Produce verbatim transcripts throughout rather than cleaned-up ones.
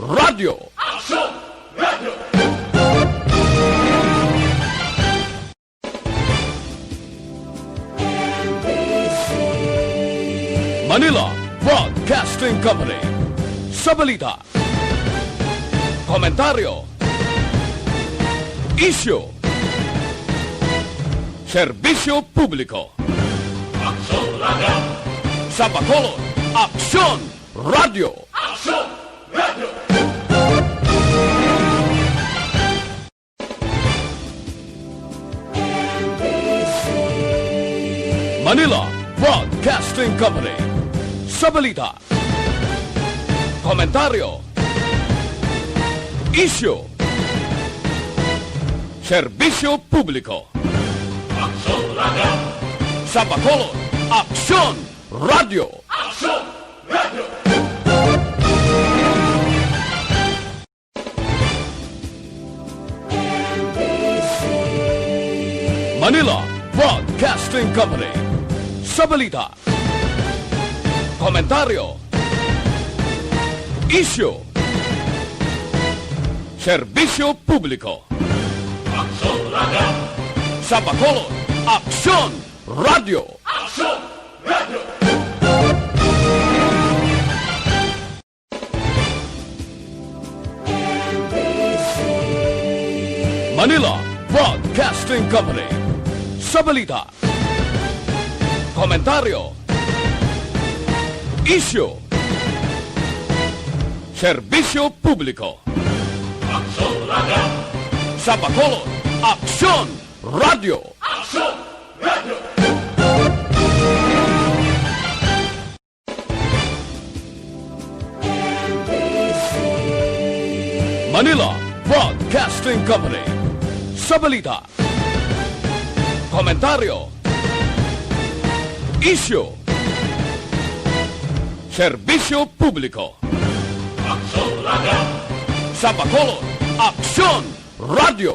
Radyo. Manila Broadcasting Company. Sa balita, komentaryo, isyu, serbisyo publiko. Sa Bacolod, Aksyon Radyo. Manila Broadcasting Company. Sa balita, komentaryo, isyu, serbisyo publiko. Sa Bacolod, Aksyon Radyo. Manila Broadcasting Company. Sa balita, komentaryo, isyu, serbisyo publiko. Sa Bacolod, Aksyon Radyo. Manila Broadcasting Company. Sa balita, komentaryo, isyu, serbisyo publiko. Sa Bacolod, Aksyon Radyo. Manila Broadcasting Company. Sa balita, komentaryo, isyu, serbisyo publiko. Sa Bacolod, Aksyon Radyo.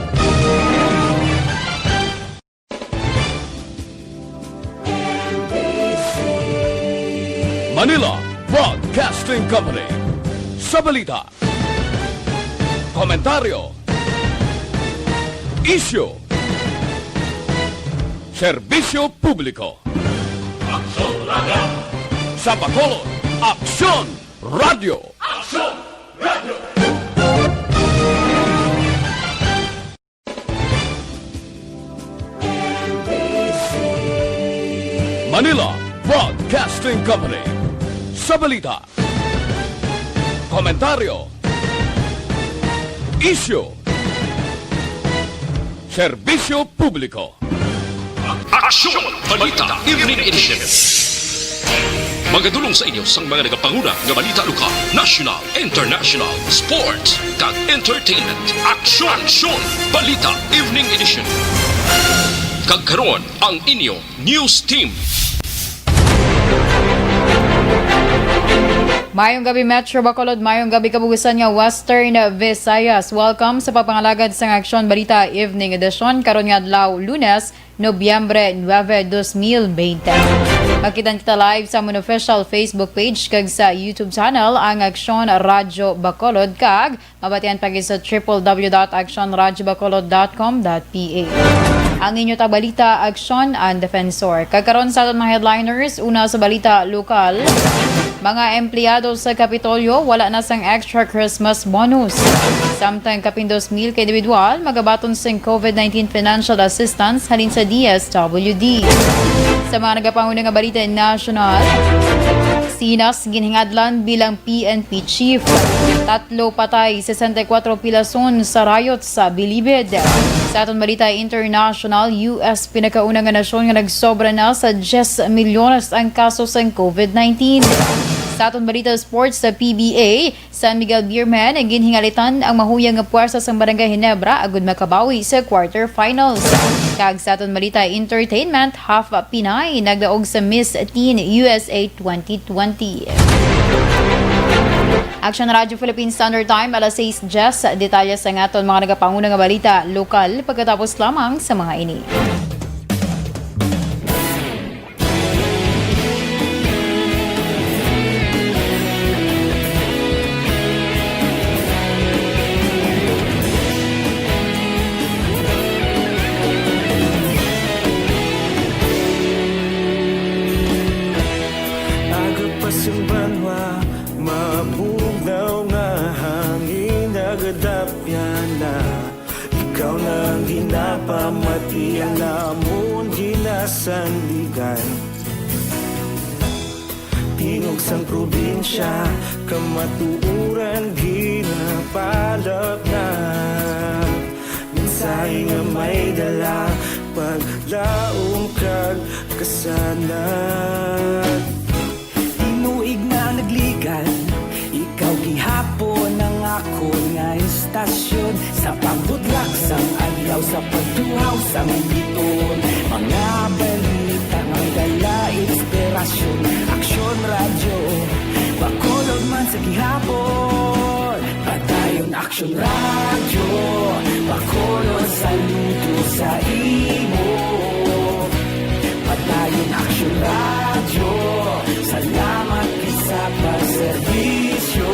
Manila Broadcasting Company. Sa balita, komentaryo, isyu, serbisyo publiko. Sa Bacolod, Aksyon Radyo. Manila Broadcasting Company. Sa balita, komentaryo, isyu, serbisyo publiko. Aksyon! Balita Evening Edition. Magadulong sa inyo sang mga nagapanguna nga balita lokal, national, international, sports, kag entertainment. Aksyon! Aksyon! Balita Evening Edition. Kag karon, ang inyo news team. Mayong gabi, Metro Bacolod. Mayong gabi, kabugusan nga Western Visayas. Welcome sa pagpangalagad sang Aksyon Balita Evening Edition karon nga adlaw, Lunes, Nobyembre nuebe, dos mil bente. Makita kita live sa amon official Facebook page kag sa YouTube channel, ang Aksyon Radyo Bacolod, kag mabatian pa gid sa triple W dot action radyo bacolod dot com dot P H. Ang inyo tabalita, Aksyon, ang Defensor. Kag karon sa aton mga headliners, una sa balita lokal, mga empleyado sa Kapitolyo wala na sang extra Christmas bonus. Samtang kapin dos mil ka individual magabaton sing COVID nineteen financial assistance halin sa D S W D. Sa mga nagapanguna nga balita nasyonal, Sinas ginhingadlan bilang P N P chief. Tatlo patay, sesenta y kuwatro pilason sa riot sa Bilibid. Sa aton balita international, U S pinakauna nga nasyon nga nagsobra na sa diyes milyones ang kaso sang COVID nineteen. Sa aton balita sports sa P B A, San Miguel Beermen ginhingalitan ang mahuyang nga puwersa sang Barangay Ginebra agud makabawi sa quarterfinals. Kag sa aton balita entertainment, half Pinay nagdaog sa Miss Teen U S A twenty twenty. Action Radio Philippine Standard Time, alas sais diyes. Detalye sa aton mga nagapanguna nga balita lokal pagkatapos lamang sa mga ini. Sang banwa, mabugnaw nga hangin nagadapya na. Ikaw na ang ginapamatian namon ginasandigan. Tingog sang probinsya, kamatuoran ginapalapnap. Mensahe nga may dala, paglaom kag kasanag. Tinuig na nagligan, ikaw gihapon ang akon nga istasyon. Sa pagbudlak sang adlaw, sa pagtuhaw sang bituon, mga balita nga may dala inspirasyon. Aksyon Radyo, Bacolod man sa gihapon. Padayon Aksyon Radyo, Bacolod, saludo sa imo. Padayon Aksyon Radyo, salamat gid sa pagserbisyo.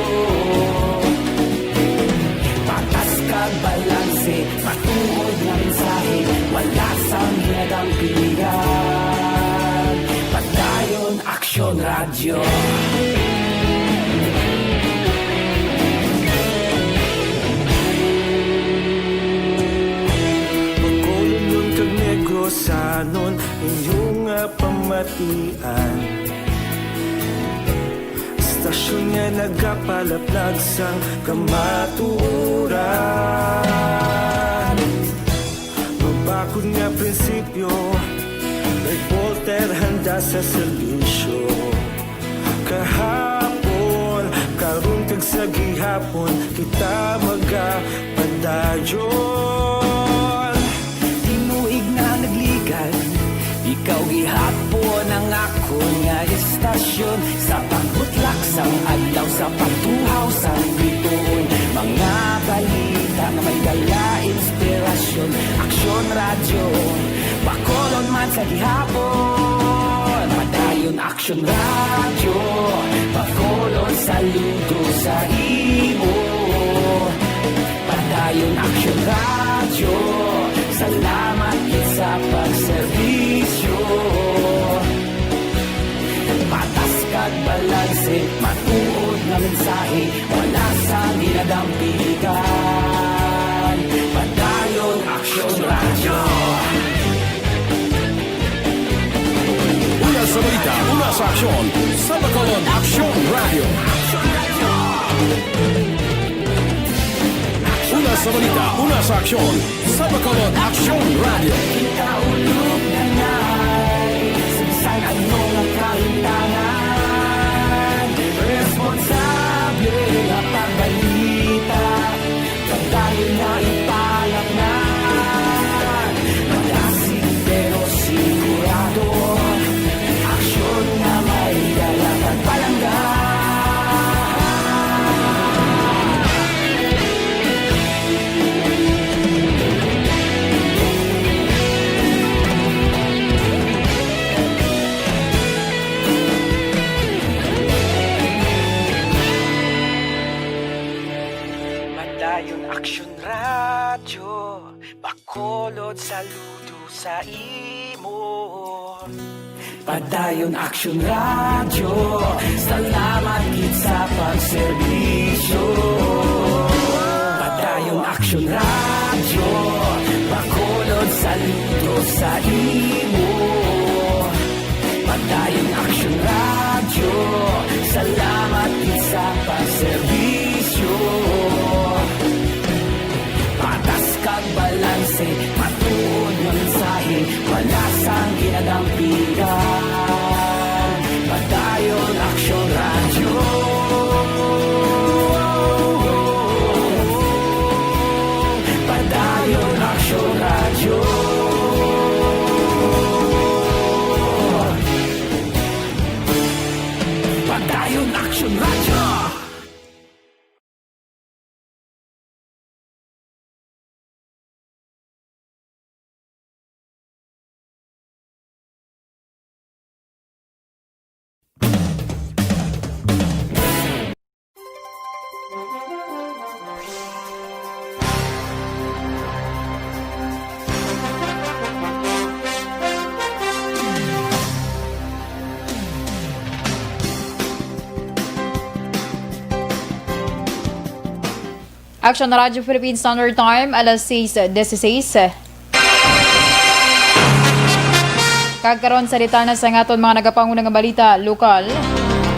Patas kag balanse, matuod nga mensahe, wala sang ginadampigan. Padayon Aksyon Radyo. Bacolod kag Negrosanon, inyo nga pamatian. Istasyon nga nagapalaplag sang kamatuoran. Mabakod nga prinsipyo, reporter handa sa serbisyo. Kahapon, karon kag sa gihapon, kita magapadayon. Tinuig na nagligan, ikaw gihapon ang akon nga istasyon. Sa pagbutlak sang adlaw, sa pagtuhaw sang bituon, mga balita nga may dala inspirasyon. Aksyon Radyo, Bacolod man sa gihapon. Padayon Aksyon Radyo, Bacolod, saludo sa imo. Padayon Aksyon Radyo, salamat gid sa pagserbisyo. Patas kag balanse, matuod nga mensahe, wala sang ginadampigan. Padayon Aksyon Radyo. Una sa balita, una sa aksyon, sa Bacolod Aksyon Radyo. Una sa balita, una sa aksyon, sa Bacolod Aksyon Radyo. Ikaulog na nga, sa bisan ano nga kahimtangan, responsable nga pagbalita, pagdayon nga ipalapnan. Malasig pero sigurado, aksyon nga may dala kag palangga. Padayon Aksyon Radyo, Bacolod, saludo sa imo. Padayon Aksyon Radyo, salamat gid sa pagserbisyo. Padayon Aksyon Radyo, Bacolod, saludo sa imo. Padayon Aksyon Radyo, salamat gid sa pagserbisyo. Patas kag balanse, matuod nga mensahe, wala sang ginadampigan. Padayon Aksyon Radyo. Padayon Aksyon Radyo. Padayon Aksyon Radyo. Action Radyo Philippine Standard Time, alas sais dieciséis. Kag karon sa detalye sa aton mga nagapanguna nga balita lokal.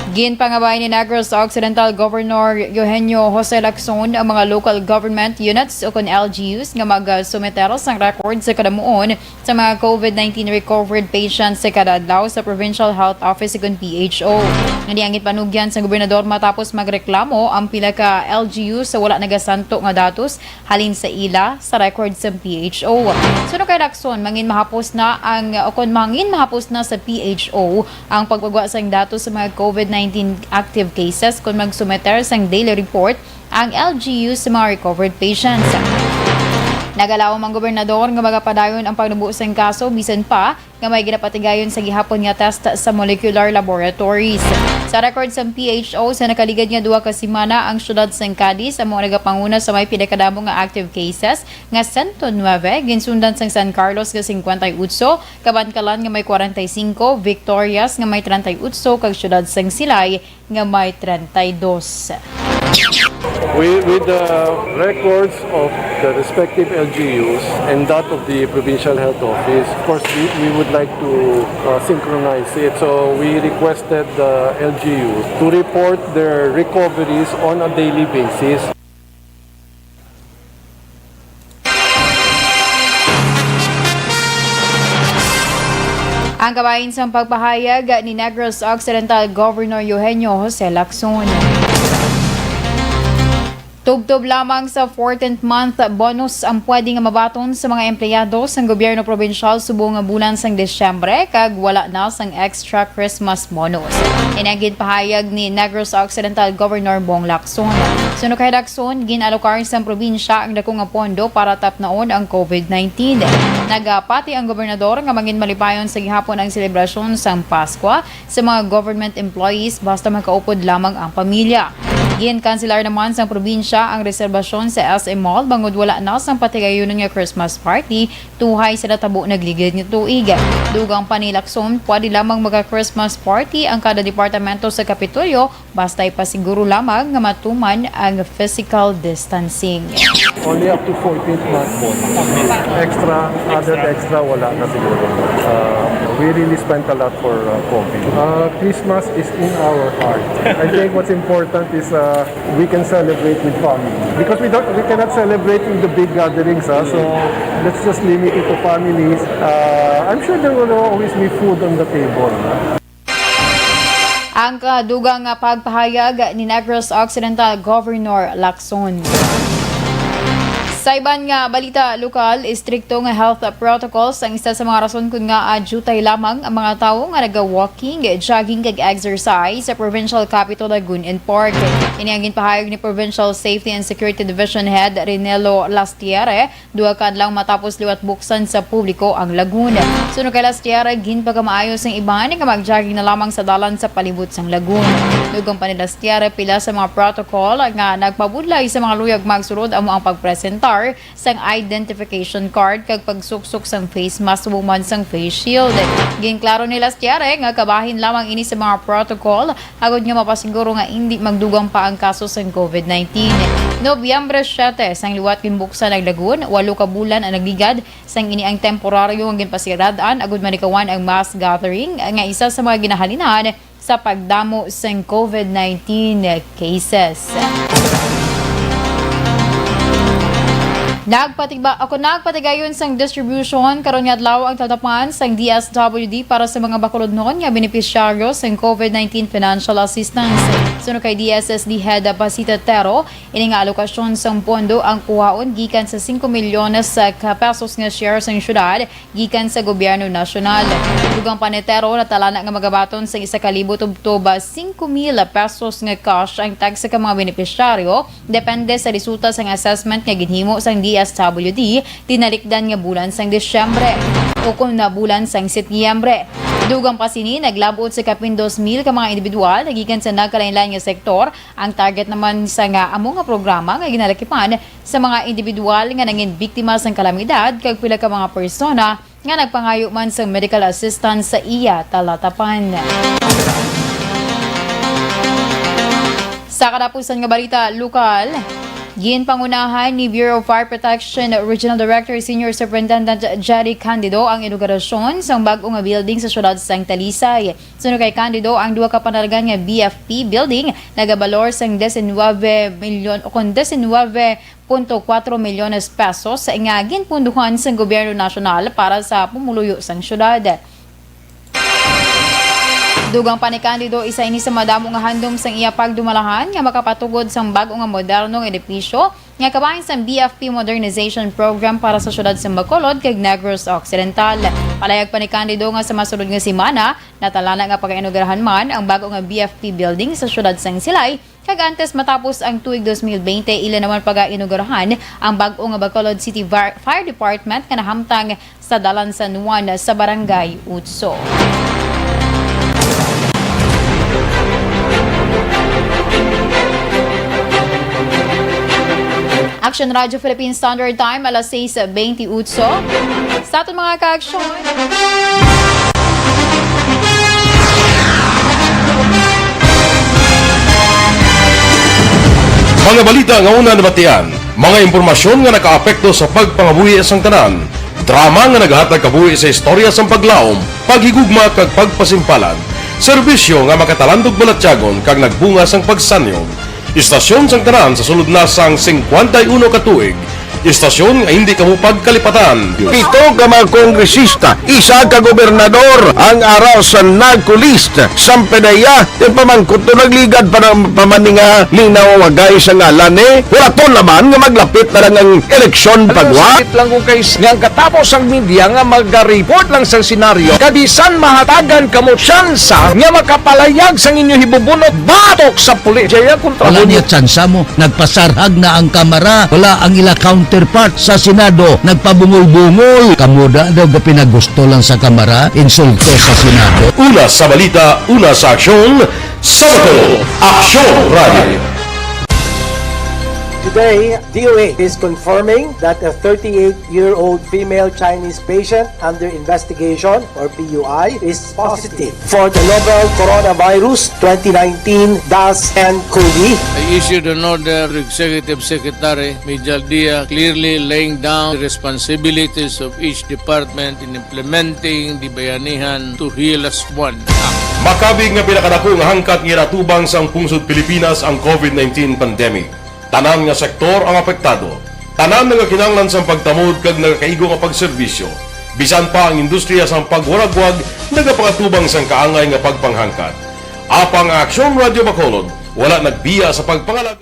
Ginpangabay ni Negros Occidental Governor Eugenio Jose Lacson ang mga local government units o kon L G Us nga mag-sumiter sang record sa kadamuon sa mga COVID nineteen recovered patients sa kada adlaw sa Provincial Health Office ukon P H O. Ini ang ginpanugyan sa gobernador matapos magreklamo ang pila ka L G U sa wala nagasanto nga datos halin sa ila sa record sa P H O. Suno kay Lacson, mangin mahapos na ang, o kon mangin mahapos na sa P H O ang pagpagwa sang datos sa mga COVID nineteen active cases kon magsumiter sang daily report ang L G U sa mga recovered patients. Nagalawom ang gobernador nga magapadayon ang pagnubo sang kaso bisan pa nga may ginapatigayon sa gihapon nga test sa molecular laboratories. Sa record sang P H O, sa nakaligad nga duha ka semana, ang siyudad sang Cadiz amo nagapanguna sa may pinakadamo nga active cases nga sento nuebe, ginsundan sang San Carlos nga singkwenta y otso, Kabankalan nga may kwarenta y singko, Victorias nga may treinta y otso, kag siyudad sang Silay nga may treinta y dos. We, with the records of the respective L G Us and that of the Provincial Health Office, of course, we, we would like to uh, synchronize it. So we requested the L G Us to report their recoveries on a daily basis. Ang kabahin sang pagpahayag ni Negros Occidental Governor Eugenio Jose Lacson. Tubtob lamang sa fourteenth month bonus ang pwede nga mabaton sa mga empleyado sang gobyerno probinsyal subong nga bulan sang Disyembre, kag wala na sang extra Christmas bonus. Ini ang ginpahayag ni Negros Occidental Governor Bong Lacson. Suno kay Lacson, ginalokar sang probinsya ang dako nga pondo para tapnaon ang COVID nineteen. Nagapati ang gobernador nga mangin malipayon sa gihapon ang selebrasyon sang Paskwa sa mga government employees basta makaupod lamang ang pamilya. Ginkanselar naman sang probinsya ang reservasyon sa S M Mall bangod wala na sang patigayunon nga Christmas party tuhay sa natabo nagligid nga tuig. Dugang pa ni Lacson, pwede lamang maga-Christmas party ang kada departamento sa Kapitolyo basta ipasiguro lamang nga matuman ang physical distancing. Only up to fourteenth month po. Extra, added extra, wala na siguro. Uh, we really spent a lot for uh, COVID. Uh, Christmas is in our heart. I think what's important is uh, we can celebrate with family. Because we don't, we cannot celebrate with the big gatherings. Ha? So, let's just limit it to families. Uh, I'm sure there will always be food on the table. Ang kadugang nga pagpahayag ni Negros Occidental Governor Lacson. Sa iban nga balita lokal, istrikto nga health protocols ang isa sa mga rason kun ngaa diutay lamang ang mga tawo nga naga-walking, jogging kag exercise sa provincial capital Lagun and Park. Ini ang ginpahayag ni Provincial Safety and Security Division Head Rinelo Lastiere duha ka adlaw matapos liwat buksan sa publiko ang Lagun. Suno kay Lastiere, ginpakamaayo sang iban nga mag-jogging na lamang sa dalan sa palibot sang Lagun. Dugang pa ni Lastiere, pila sa mga protocol nga nagpabudlay sa mga luyag magsulod amo ang pagpresentar sang identification card kag pagsuksok sang face mask human sang face shield. Ginklaro ni Lastiere nga kabahin lamang ini sa mga protocol agod nga mapasiguro nga indi magdugang pa ang kaso sang COVID nineteen. Nobyembre siete, sang liwat ginbuksan ang Lagun, walo ka bulan ang nagligad sang ini ang temporaryo nga ginpasirad-an agud malikawan ang mass gathering nga isa sa mga ginahalinan sa pagdamo sang COVID nineteen cases. Nagpatiba-, ako, nagpatigayon sang distribution karon nga adlaw ang tatapan sang D S W D para sa mga bakulodnon nga benepisyaryo sang COVID nineteen financial assistance. Suno kay D S S D Head Pasita Tero, ini nga alokasyon sang pondo ang kuhaon gikan sa singko milyones ka pesos nga share sang syudad gikan sa gobyerno nasyonal. Dugang pa ni Tero, natalana nga magabaton sang isa ka libo tubtob singko mil pesos nga cash ang tagsa ka mga benepisyaryo, depende sa resulta sang assessment nga ginhimo sang D S W D tinalikdan nga bulan sang Disyembre o kon na bulan sang Setyembre. Dugang pa sini, naglab-ot sa kapin dos mil ka mga individual gikan sa nagkalainlain nga sektor. Ang target naman sa nga amo nga programa nga ginalakipan sa mga individual nga nangin biktima sang kalamidad kag pila ka mga persona nga nagpangayo man sang medical assistance sa iya talatapan. Sa katapusan nga balita lokal, Ginpangunahan ni Bureau of Fire Protection Regional Director Senior Superintendent Jerry Candido ang inaugurasyon sang bag-o nga building sa siyudad sang Talisay. Suno kay Candido, ang duha ka panaligan nga B F P building nagabalor sang diecinuebe milyon o kon diecinuebe punto kuwatro milyones pesos nga ginpunduhan sang gobyerno nasyonal para sa pumuluyo sang siyudad. Dugang pa ni Candido, isa ini sa madamo nga handom sang iya pagdumalahan nga makapatugod sang bag-o nga moderno nga edipisyo nga kabahin sang B F P Modernization Program para sa siyudad sa Bacolod kag Negros Occidental. Palayag pa ni Candido nga sa masunod nga semana, natalana nga pagainugarahan man ang bag-o nga B F P building sa siyudad sang Silay, kag antes matapos ang tuig dos mil bente, ila naman pagainugarahan ang bag-o nga Bacolod City Var-, Fire Department nga nahamtang sa Dalan San Juan sa Barangay Utso. Action Radio Philippine Standard Time, alas sais bente utso. Sa aton mga ka-aksyon, mga balita nga una nabatian, mga impormasyon nga nakaapekto sa pagpangabuhi sang tanan, drama nga naghatag kabuhi sa istorya sang paglaom, paghigugma kag pagpasimpalan, serbisyo nga makatalandog balatyagon kag nagbunga sang pagsanyog. Istasyon sang tanan sa sulod na sang singkwenta y uno ka tuig. Istasyon nga hindi kamo pagkalipatan. Pito ka mga kongresista, isa ka gobernador ang ara sa NAGCO list. Sang PDEA, yung pamangkot to nagligad pa ng pamaninga ni nawagay sa ngalan ni. Wala to naman nga maglapit na lang ang eleksyon pagwa. Sakit lang kung kay nga ang katapos ang media nga maga-report lang sa senaryo, kabisan mahatagan kamo tsansa nga makapalayag sang inyo hibubunot batok sa pulis. Jaya kontra Wala mo. Niya tsansa mo. Nagpasarhag na ang Kamara. Wala ang ila counterpart sa Senado. Nagpabungol-bungol. Kamo da daw ga pinagusto lang sa Kamara, insulto sa Senado. Una sa balita, una sa aksyon, sa Bacolod, Aksyon Radio. Today, D O A is confirming that a thirty-eight-year-old female Chinese patient under investigation, or P U I, is positive for the novel coronavirus twenty nineteen dash nCoV. I issued an order to Executive Secretary Mijal Dia, clearly laying down the responsibilities of each department in implementing the Bayanihan to Heal Us One Act. Makabig nga pinakadako nga hangkat nga ginatubang sang pungsod Pilipinas ang COVID nineteen pandemic. Tanan nga sektor ang apektado. Tanan nagakinahanglan sang pagtamod kag nagakaigo nga pagserbisyo. Bisan pa ang industriya sang pagwaragwag nagapangatubang sang kaangay nga pagpanghangkat. Apang ang Aksyon Radio Bacolod wala nagbiya sa pagpangalag.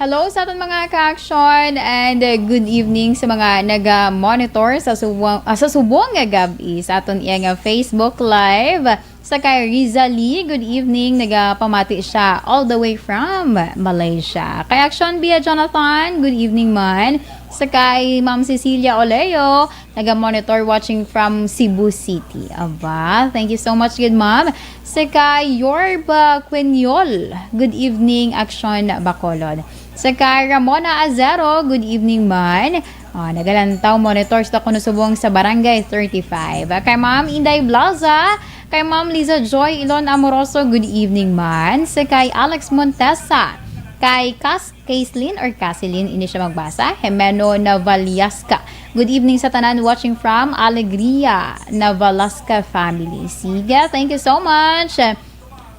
Hello sa aton mga ka-aksyon, and, uh, good evening sa mga naga-monitor sa subong, ah, sa subong nga gab-i sa aton iya nga Facebook Live. Sa kay Rizali, good evening. Nagapamati siya all the way from Malaysia. Kay Action Bia Jonathan, good evening man. Sa kay Ma'am Cecilia Oleo, naga-monitor watching from Cebu City. Aba, thank you so much, good ma'am. Sa kay Yorba Quiniol, good evening, Action Bacolod. Sa kay Ramona Azero, good evening man. Ah, nagalantaw, monitor sa kuno subong sa Barangay thirty-five. Kay Ma'am Inday Blaza, kay Ma'am Liza Joy Ilon Amoroso, good evening man. Sa kay Alex Montesa, kay Kas-, Kaislin or Kasilin, ini siya magbasa, Jimeno Navaliasca. Good evening sa tanan watching from Alegria Navaliasca family. Sige, thank you so much.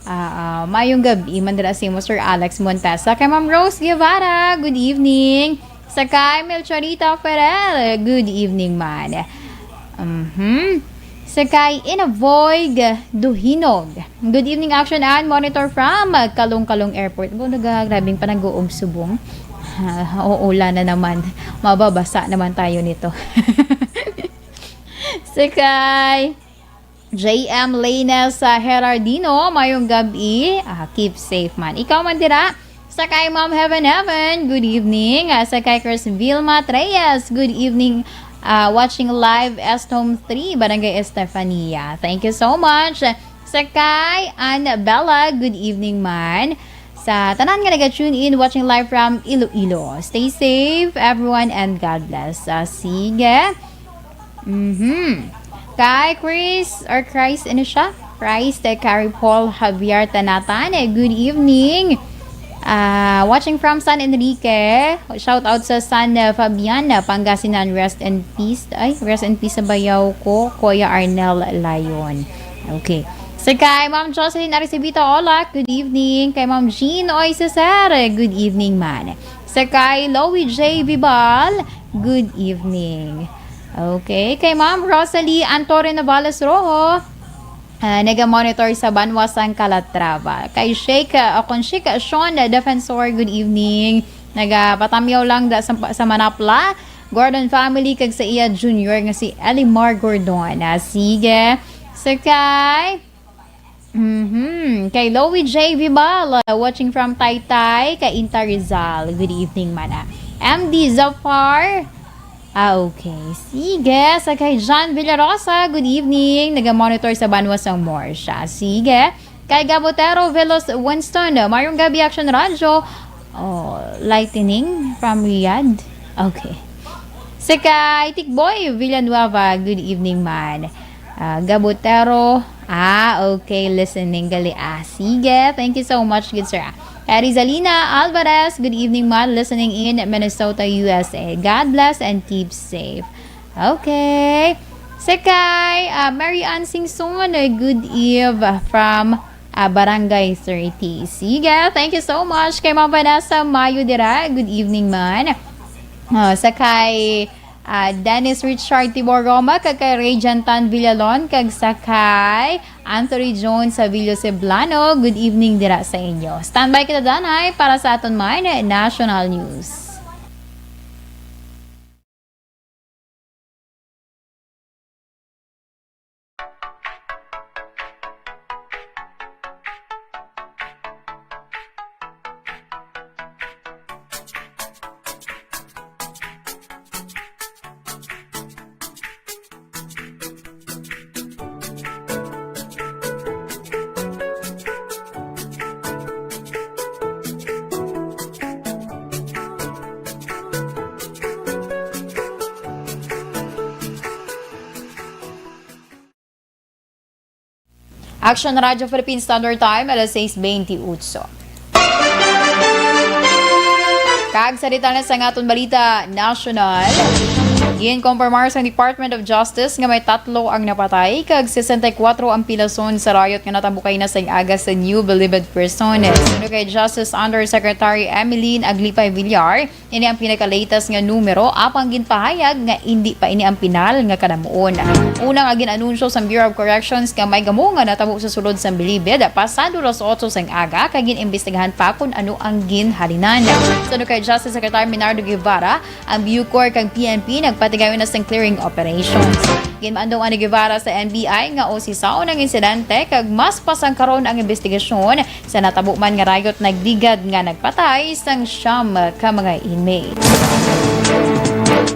Ah, ah, mayong gabi man dira sa imo, Sir Alex Montesa. Kay Ma'am Rose Guevara, good evening. Sa kay Melchorita Ferrer, good evening man. Mhm. Sa kay Inavoy Duhinog, good evening, Action and Monitor from Kalong-Kalong Airport. Bo, naga-, grabing panag-uog subong. Ah, uulan na naman. Mababasa naman tayo nito. Sa kay J M Lanes, ah, Herardino, mayong gabi. Ah, keep safe man. Ikaw man dira. Sa kay Ma'am Heaven Heaven, good evening. Ah, sa kay Chris Vilma Treyes, good evening. Ah, watching live, Estom three, Barangay Estefania. Thank you so much. Sa kay Ann Bella, good evening man. Sa tanan nga naga-tune in, watching live from Iloilo. Stay safe, everyone, and God bless. Ah, sige. Mhm. Kay Chris, or Christ, ano siya? Christ, eh, Carrie Paul Javier Tanatan, eh, good evening. Ah, watching from San Enrique. Shout out sa San, uh, Fabian, uh, Pangasinan. Rest in peace. Ay, rest in peace sa bayaw ko, Kuya Arnel Layon. Okay. Sa kay Ma'am Jocelyn Arcibita Olak, good evening. Kay Ma'am Jean Oy Cesar, good evening man. Sa kay Loie J Vibal, good evening. Okay. Kay Ma'am Rosalie Antorio Navales Rojo, ah, naga-monitor sa banwa sang Calatrava. Kay Sheikh, ah, o kon Sheikh Sean, ah, Defensor, good evening. Nagapatamyaw lang da sa, sa Manapla, Gordon family, kag sa iya junior nga si Elimar Gordon. Ah, sige. Sa kay, mhm, kay Loie J Vibal, ah, watching from Taytay, kay Inta Rizal. Good evening, mana. M D Zafar, ah, okay. Sige. Sa kay John Villarosa, good evening. Naga-monitor sa banwa sang Morsha. Sige. Kay Gabotero Velos Winston, mayong gabi, Action Radyo. Oh, lightning from Riyadh. Okay. Sa kay Tikboy Villanueva, good evening man. Ah, Gabotero, ah, okay, listening gali. Ah, sige. Thank you so much, good sir. Kay Rizalina Alvarez, good evening man, listening in Minnesota, U S A. God bless and keep safe. Okay. Sa kay, ah, Mary Ann Singson, good eve from, ah, Barangay thirty. Sige, thank you so much. Kay Ma'am Vanessa Mayo dira, good evening man. Ah, sa kay, ah, Dennis Richard Tibor Roma, kag kay Ray Jantan Villalon, kag sa kay Anthony Jones Savillo Ceblano, good evening dira sa inyo. Standby kita danay para sa aton man national news. Action Radio Philippine Standard Time, alas sais bentiocho. Kag sa detalye sang aton balita nasyonal, ginkompormar sang Department of Justice nga may tatlo ang napatay kag sesenta y kuwatro ang pilason sa riot nga natabo kaina sang aga sa New Bilibid Prison. Suno kay Justice Undersecretary Emeline Aglipay Villar, ini ang pinakalatest nga numero, apang ginpahayag nga indi pa ini ang pinal nga kadamuon. Una nga gin-anunsyo sang Bureau of Corrections nga may gamo nga natabo sa sulod sang Bilibid pasado alas otso sang aga, kag gin-imbestigahan pa kon ano ang ginhalinan. Suno kay Justice Secretary Menardo Guevara, ang BuCor kag P N P nagpatigayon na sang clearing operations. Ginmaanduan ni Guevara sa N B I nga usisaon ang insidente kag mas pasangkaron ang imbestigasyon sa natabo man nga riot, nagligad nga nagpatay sang siyam ka mga inmates.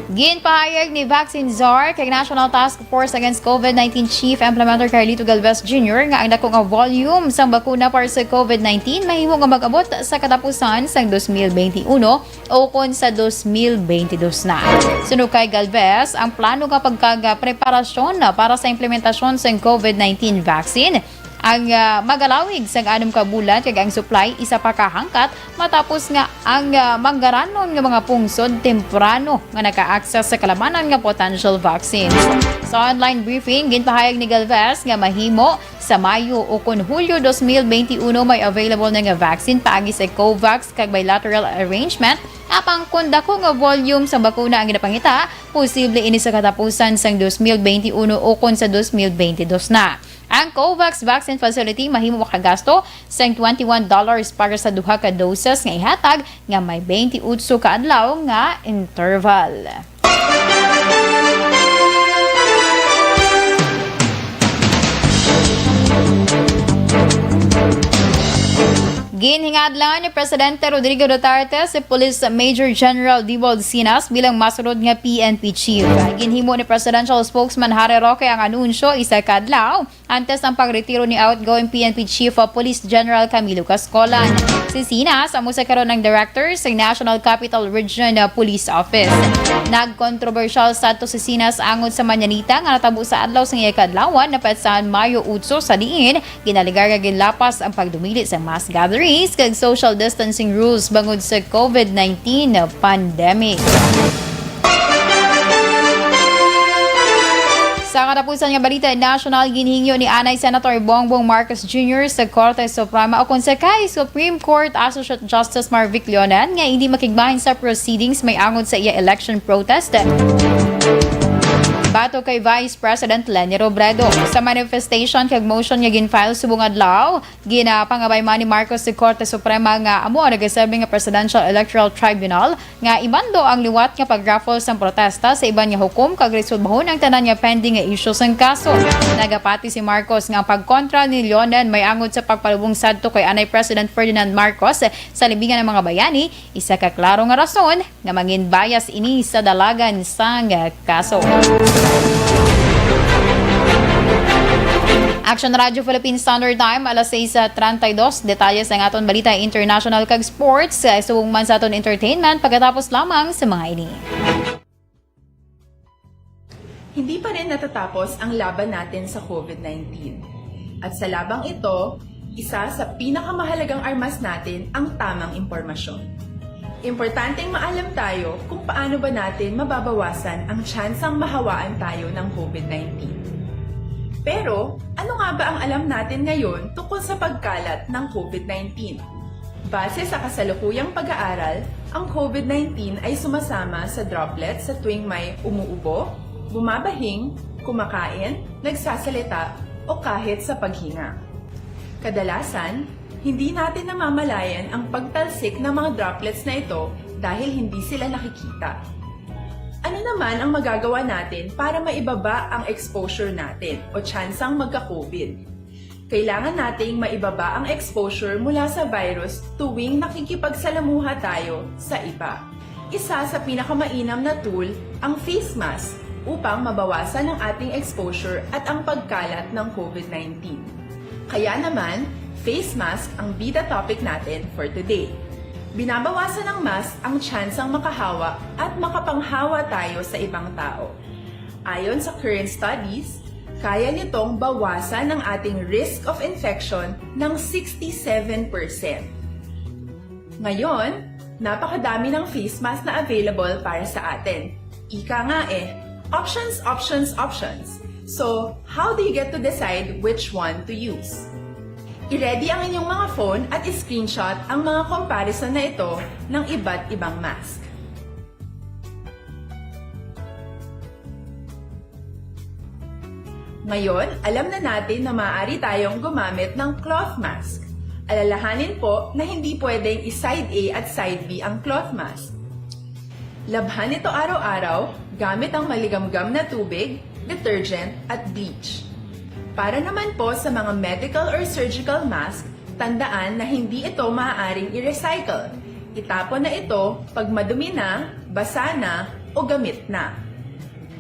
Ginpahayag ni Vaccine Czar kag National Task Force Against COVID nineteen Chief Implementer Carlito Galvez Junior nga ang dako nga volume sang bakuna para sa COVID nineteen mahimo nga mag-abot sa katapusan sang dos mil benti uno ukon sa dos mil benti dos na. Suno kay Galvez, ang plano nga pagkagapreparasyon para sa implementasyon sang COVID nineteen vaccine ang, ah, magalawig sang anom ka bulan, kag ang supply isa pa ka hangkat matapos nga ang, ah, manggaranon nga mga pungsod temprano nga naka-access sa kalamanan nga potential vaccines. Sa online briefing, ginpahayag ni Galvez nga mahimo sa Mayo ukon Hulyo dos mil benti uno may available na nga vaccine paagi sa COVAX kag bilateral arrangement, apang kon dako nga volume sa bakuna ang ginapangita, posible ini sa katapusan sang dos mil benti uno ukon sa dos mil benti dos na. Ang COVAX Vaccine Facility mahimo makagasto sang twenty-one dollars para sa duha ka doses nga ihatag nga may benti otso ka adlaw nga interval. Ginhingadlan ni Presidente Rodrigo Duterte si Police Major General Dewald Sinas bilang masunod nga P N P Chief. Ginhimo ni Presidential Spokesman Harry Roque ang anunsyo isa ka adlaw antes ang pagretiro ni outgoing P N P Chief of Police General Camilo Cascolan. Si Sinas amo sa karon ang director sa National Capital Region, uh, Police Office. Nagkontrobersyal sadto si Sinas angod sa manyanita nga natabo sa adlaw sang iya kaadlawan na petsahan Mayo otso, sa diin ginalegar nga ginlapas ang pagdumili sa mass gathering. Face kag social distancing rules bangod sa COVID nineteen pandemic. Sa katapusan nga balita nasyonal, ginhingyo ni anay Senator Bongbong Marcos Junior sa Korte Suprema o kon sa kay Supreme Court Associate Justice Marvic Leonan nga hindi makigbahin sa proceedings may angot sa iya election protest. Bato kay Vice President Leni Robredo. Sa manifestation kag motion nga gin-file subong adlaw, ginapangabay man ni Marcos sa Korte Suprema nga amo ang nagaserbi nga Presidential Electoral Tribunal nga imando ang liwat nga pag-raffle sang protesta sa iban nga hukom kag resolbahon ang tanan nga pending nga isyu sang kaso. Nagapati si Marcos nga ang pagkontra ni Leonan may angot sa pagpalubong sadto kay anay President Ferdinand Marcos sa libingan ng mga bayani, isa ka klaro nga rason nga mangin bias ini sa dalagan sang kaso. Action Radio Philippine Standard Time, alas sais treinta y dos. Detalye sa aton balita international kag sports, subong man sa aton entertainment pagkatapos lamang sa mga ini. Hindi pa rin natatapos ang laban natin sa COVID nineteen. At sa labang ito, isa sa pinakamahalagang armas natin ang tamang impormasyon. Importanteng maalam tayo kung paano ba natin mababawasan ang tsansang mahawaan tayo ng COVID nineteen. Pero, ano nga ba ang alam natin ngayon tungkol sa pagkalat ng COVID nineteen? Base sa kasalukuyang pag-aaral, ang COVID nineteen ay sumasama sa droplets sa tuwing may umuubo, bumabahing, kumakain, nagsasalita, o kahit sa paghinga. Kadalasan, hindi natin namamalayan ang pagtalsik ng mga droplets na ito dahil hindi sila nakikita. Ano naman ang magagawa natin para maibaba ang exposure natin o tsansang magka-COVID? Kailangan nating maibaba ang exposure mula sa virus tuwing nakikipagsalamuha tayo sa iba. Isa sa pinakamainam na tool ang face mask upang mabawasan ang ating exposure at ang pagkalat ng COVID nineteen. Kaya naman, face mask ang bida topic natin for today. Binabawasan ng mask ang tsansang makahawa at makapanghawa tayo sa ibang tao. Ayon sa current studies, kaya nitong bawasan ang ating risk of infection ng sixty-seven percent. Ngayon, napakadami ng face mask na available para sa atin. Ika nga eh, options, options, options. So, how do you get to decide which one to use? I-ready ang inyong mga phone at i-screenshot ang mga comparison na ito ng iba't ibang mask. Ngayon, alam na natin na maaari tayong gumamit ng cloth mask. Alalahanin po na hindi pwedeng i-side A at side B ang cloth mask. Labhan ito araw-araw gamit ang maligamgam na tubig, detergent, at bleach. Para naman po sa mga medical or surgical mask, tandaan na hindi ito maaaring i-recycle. Itapon na ito pag madumi na, basa na, o gamit na.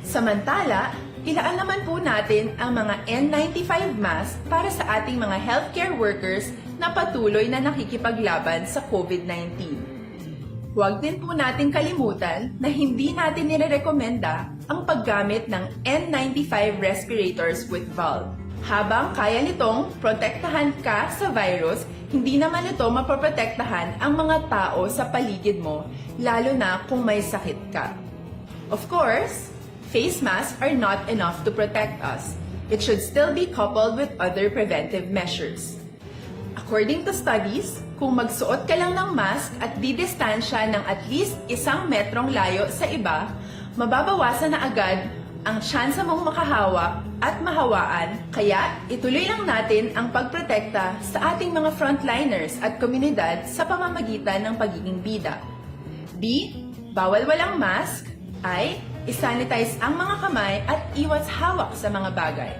Samantala, ilaan naman po natin ang mga N ninety-five mask para sa ating mga healthcare workers na patuloy na nakikipaglaban sa COVID nineteen. Huwag din po natin kalimutan na hindi natin nirerekomenda ang paggamit ng N ninety-five respirators with valve. Habang kaya nitong protektahan ka sa virus, hindi naman ito mapoprotektahan ang mga tao sa paligid mo, lalo na kung may sakit ka. Of course, face masks are not enough to protect us. It should still be coupled with other preventive measures. According to studies, kung magsuot ka lang ng mask at didistansya ng at least isang metrong layo sa iba, mababawasan na agad ang tsansa mong makahawa at mahawaan. Kaya, ituloy lang natin ang pagprotekta sa ating mga frontliners at komunidad sa pamamagitan ng pagiging bida. B, bawal walang mask. I, isanitize ang mga kamay at iwas hawak sa mga bagay.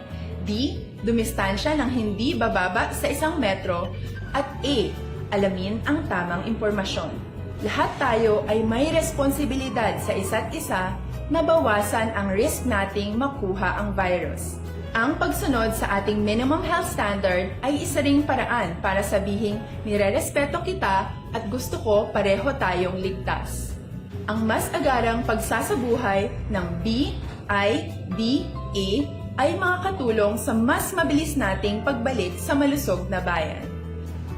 D, dumistansya ng hindi bababa sa isang metro. At E, alamin ang tamang impormasyon. Lahat tayo ay may responsibilidad sa isa't isa na bawasan ang risk nating makuha ang virus. Ang pagsunod sa ating minimum health standard ay isa ring paraan para sabihing nirerespeto kita at gusto ko pareho tayong ligtas. Ang mas agarang pagsasabuhay ng B I D A ay makakatulong sa mas mabilis nating pagbalik sa malusog na bayan.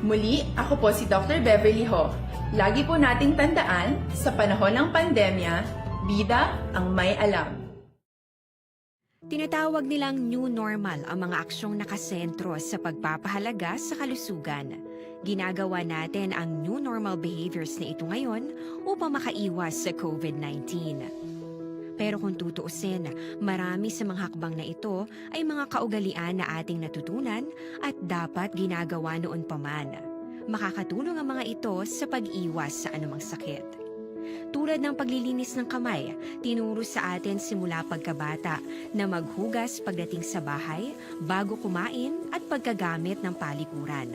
Muli, ako po si Doctor Beverly Ho. Lagi po nating tandaan, sa panahon ng pandemya, bida ang may alam. Tinatawag nilang new normal ang mga aksyong nakasentro sa pagpapahalaga sa kalusugan. Ginagawa natin ang new normal behaviors na ito ngayon upang makaiwas sa COVID nineteen. Pero kung tutuusin, marami sa mga hakbang na ito ay mga kaugalian na ating natutunan at dapat ginagawa noon pa man. Makakatulong ang mga ito sa pag-iwas sa anumang sakit. Tulad ng paglilinis ng kamay, tinuro sa atin simula pagkabata na maghugas pagdating sa bahay, bago kumain at pagkagamit ng palikuran.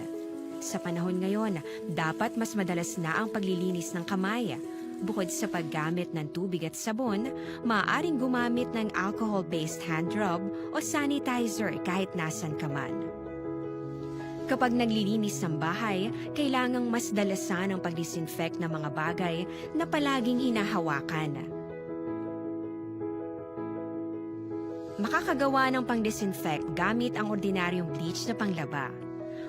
Sa panahon ngayon, dapat mas madalas na ang paglilinis ng kamay. Bukod sa paggamit ng tubig at sabon, maaaring gumamit ng alcohol-based hand rub o sanitizer kahit nasan ka man. Kapag naglilinis ng bahay, kailangang mas dalasan ang pag-disinfect ng mga bagay na palaging hinahawakan. Makakagawa ng pang-disinfect gamit ang ordinaryong bleach na panglaba.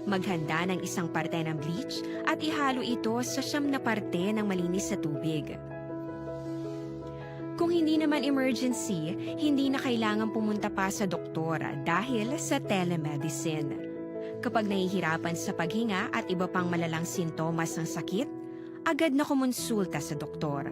Maghanda ng isang parte ng bleach at ihalo ito sa siyam na parte ng malinis na tubig. Kung hindi naman emergency, hindi na kailangan pumunta pa sa doktor dahil sa telemedicine. Kapag nahihirapan sa paghinga at iba pang malalang sintomas ng sakit, agad na kumonsulta sa doktor.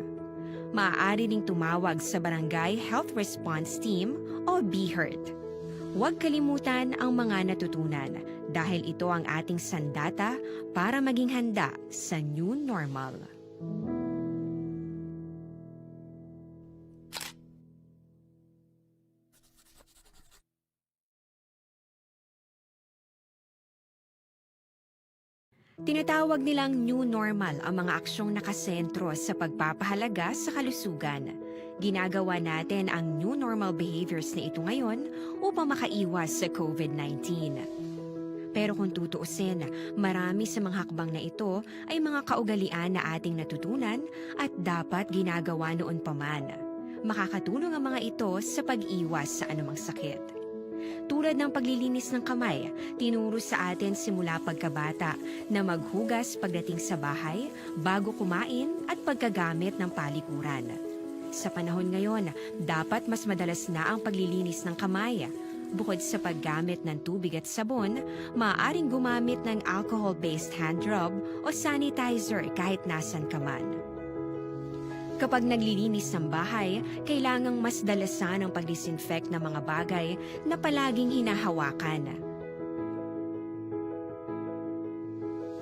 Maaari ding tumawag sa Barangay Health Response Team o BHERT. Huwag kalimutan ang mga natutunan dahil ito ang ating sandata para maging handa sa new normal. Tinatawag nilang new normal ang mga aksyong nakasentro sa pagpapahalaga sa kalusugan. Ginagawa natin ang new normal behaviors na ito ngayon upang makaiwas sa COVID nineteen. Pero kung tutuusin, marami sa mga hakbang na ito ay mga kaugalian na ating natutunan at dapat ginagawa noon pa man. Makakatulong ang mga ito sa pag-iwas sa anumang sakit. Tulad ng paglilinis ng kamay, tinuro sa atin simula pagkabata na maghugas pagdating sa bahay, bago kumain, at pagkagamit ng palikuran. Sa panahon ngayon, dapat mas madalas na ang paglilinis ng kamay. Bukod sa paggamit ng tubig at sabon, maaaring gumamit ng alcohol-based hand rub o sanitizer kahit nasan ka man. Kapag naglilinis ng bahay, kailangang mas dalasan ang pag-disinfect ng mga bagay na palaging hinahawakan.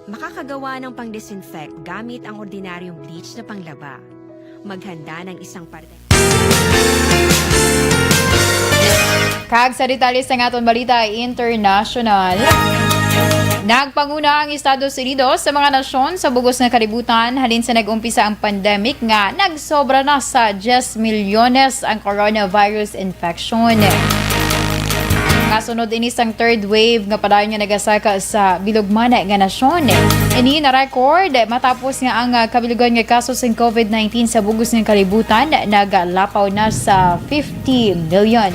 Makakagawa ng pang-disinfect gamit ang ordinaryong bleach na panglaba. Maghanda ng isang parte. Kag sa detalye sang aton balita international, nagpanguna ang Estados Unidos sa mga nasyon sa bug-os nga kalibutan halin sa nag-umpisa ang pandemic nga nagsobra na sa diyes milyones ang coronavirus infection. Kasunod ini sang third wave nga padayon nga nagasaka sa bilog man nga nasyon. Ini na-record matapos nga ang, ah, kabilugan nga kaso sang COVID nineteen sa bug-os nga kalibutan nagalapaw na sa fifty million.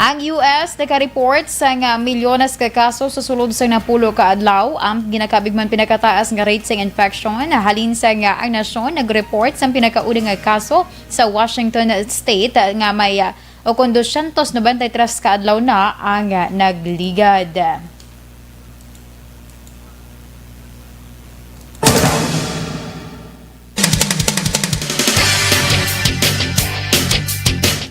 Ang U S naka-report sang milyones ka kaso sa sulod sang napulo ka adlaw. Ang ginakabig man pinakataas nga rate sang infection halin sa nga ang nasyon nag-report sang pinakauna nga kaso sa Washington State nga may, ah, o kon dosyentos nobenta y tres ka adlaw na ang, ah, nagligad.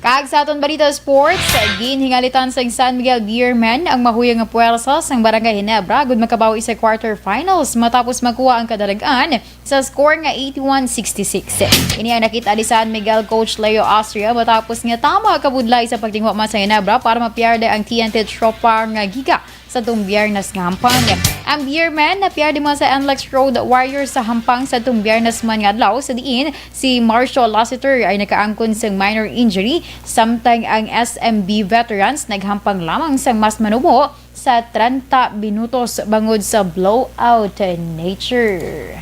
Kag sa aton balita sports, ginhingalitan sang San Miguel Beermen ang mahuyang nga puwersa sang Barangay Ginebra agud makabawi sa quarterfinals matapos makuha ang kadalagan sa score nga eighty-one sixty-six. Ini ang nakita ni San Miguel coach Leo Austria matapos nga tama kabudlay sa pagtinguha man sa Ginebra para mapierde ang T N T Trophy nga giga sa tung Biyernes nga hampang. Ang Beermen napierde man sa N L E X Road Warriors sa hampang sa tung Biyernes man nga adlaw, sa diin si Marshall Lassiter ay nakaangkon sang minor injury, samtang ang S M B Veterans naghampang lamang sang mas manubo sa trenta minutos bangod sa blowout nature.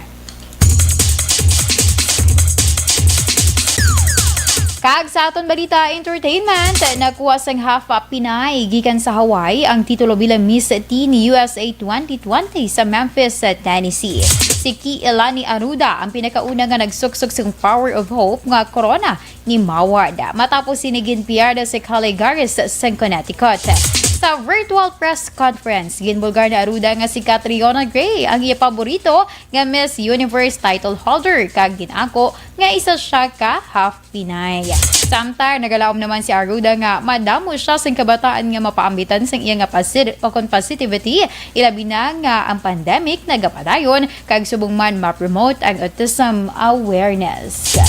Kag sa aton balita entertainment, nakuha sang half Pinay gikan sa Hawaii ang titulo bilang Miss Teen U S A twenty twenty sa Memphis, Tennessee. Si Kielani Aruda ang pinakauna nga nagsuksok sang Power of Hope nga korona ni Mawad, matapos sini ginpiyerda si Caligaris sa Connecticut. Sa virtual press conference, ginbulgar ni Aruda nga si Catriona Gray ang iya paborito nga Miss Universe title holder, kag gin-ako nga isa sia ka half Pinay. Samtang nagalaom naman si Aruda nga madamo sia sing kabataan nga mapaambitan sang iya nga pasid-, o kon positivity, ilabi na nga ang pandemic nagapadayon, kag subong man ma-promote ang autism awareness.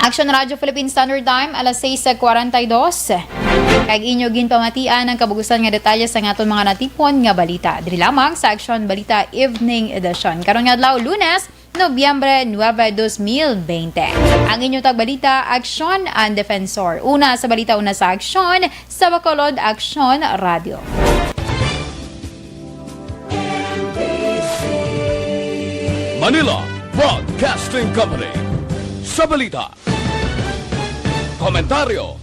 Action Radio Philippine Standard Time, alas sais kwarenta y dos. Kag inyo ginpamatian ang kabugusan nga detalye sa aton mga natipon nga balita diri lamang sa Action Balita Evening Edition. Karon nga adlaw, Lunes, Nobyembre nuebe, dos mil bente. Ang inyo tagbalita, Action and Defensor. Una sa balita, una sa Action, sa Bacolod, Action Radio. Manila Broadcasting Company. Sa balita, komentaryo,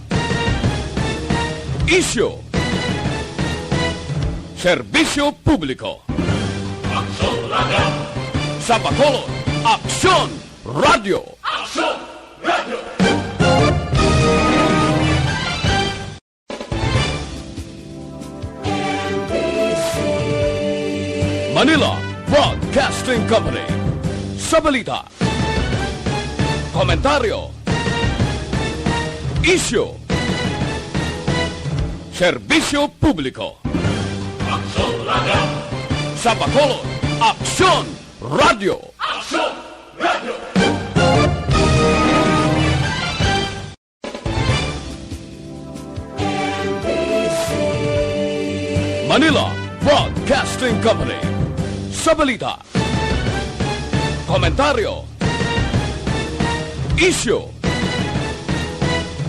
isyu, serbisyo publiko. Aksyon Radio. Sa Bacolod, Aksyon Radio. Aksyon Radio. Manila Broadcasting Company. Sa balita, komentaryo, isyu, serbisyo publiko. Aksyon Radio. Sa Bacolod, Aksyon Radio. Aksyon Radio. Manila Broadcasting Company. Sa balita, komentaryo, isyu,